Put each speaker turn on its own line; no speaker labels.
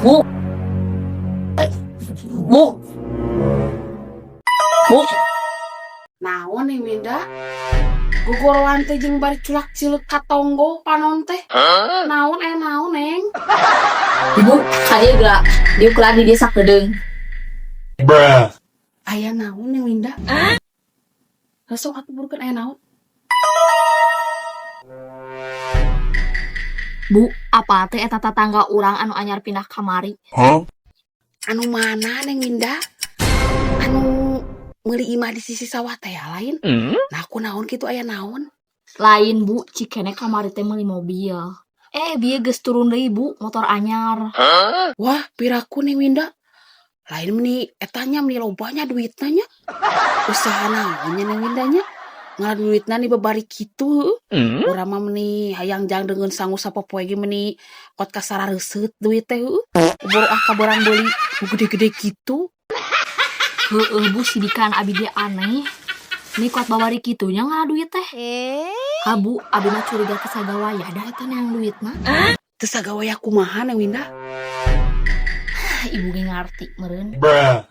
Bu. Bu. Bu.
Naon nih, Winda? Gogoroan teh jeung bari culak cileuk ka tonggo panon teh. Naon eh, naon, Neng?
Ibu, kadieu geura. Diuk lah di desa kedeung.
Bruh.
Aya naon, Neng Winda? Sok atuh burukeun, aya naon?
Bu, apa teh eta tatangga urang anu anyar pindah kamari?
Huh?
Anu mana, Neng Winda? Anu meuli imah di sisi sawah teh ya, lain? Nah, aku naon kitu, aya naon?
Lain, Bu, cikene kamari teh meuli mobil. Eh, bieu geus turun deui, Bu, motor anyar.
Wah, piraku, Neng Winda? Lain meni etanya meni lobanya duitna nya. Usaha naon nya, Neng Winda nya? Ngalah duitna nih babari kitu heueuh. Urang mah meni hayang jang deungeun sangu sapopoe ge meni kot kasarareuseup duit teh heueuh. Boro ah kabarang beuli nu gede-gede kitu.
Heueuh, Bu, sidikan abi ge aneh. Nih kuat babari kitu nya ngalah duit teh. Ha, Bu, abi mah curiga ke sagawayah dah eta neang duitna.
Teu sagawayah kumaha, Neng Winda?
Ah, Ibu ge ngarti meureun.
Bruh.